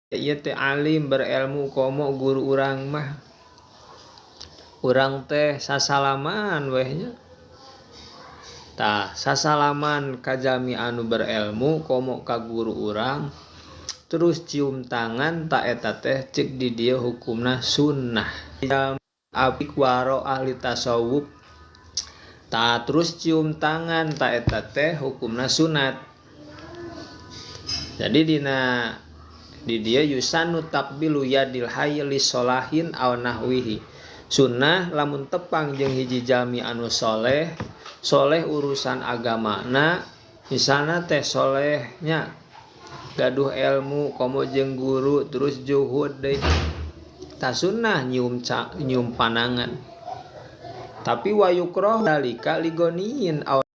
Ieu teh alim, berilmu, komo guru urang mah, urang teh sasalaman weh nya. Tah, sasalaman ka jalmi anu berilmu, komo ka guru urang, terus cium tangan, tah eta teh cek di dieu hukumna sunnah. Apik waro ahli tasawuf. Tah, terus cium tangan, tah eta teh hukumna sunat. Jadi dina di dieu yusannu taqbilu yadil hayy li solahin aw nahwihi. Sunnah lamun tepang jeung hiji jalmi anu soleh, soleh urusan agamana, misalna teh solehnya gaduh ilmu, komo jeung guru, terus juhud deui. Tah, sunnah nyium nyium panangan. Tapi wa yukroh dalika ligoniyin aw